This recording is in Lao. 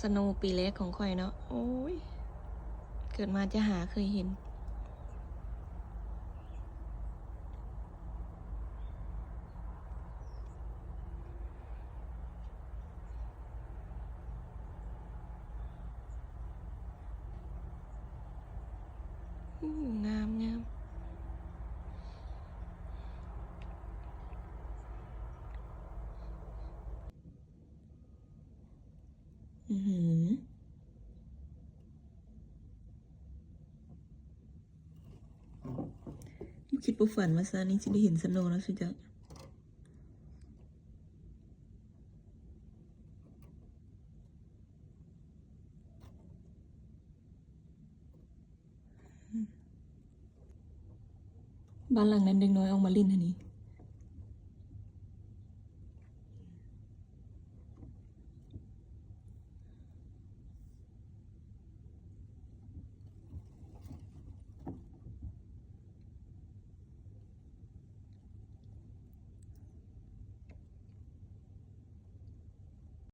ສະໂນປີແລກຂອງຂ້ອຍເນາະ. ໂອ້ຍ ເກີດມາຈະຫາເຄີຍເຫັນ. ອືມ ງາມໆ. ອືຫື ບໍ່ຄິດບໍ່ຝັນວ່າຊາດນີ້ຊິໄດ້ເຫັນສະໂນແລ້ວ ຊຸເຈົ້າ. ບ້ານຫຼັງນັ້ນເດັກນ້ອຍອອກມາຫຼິ້ນຫັ້ນນີ້.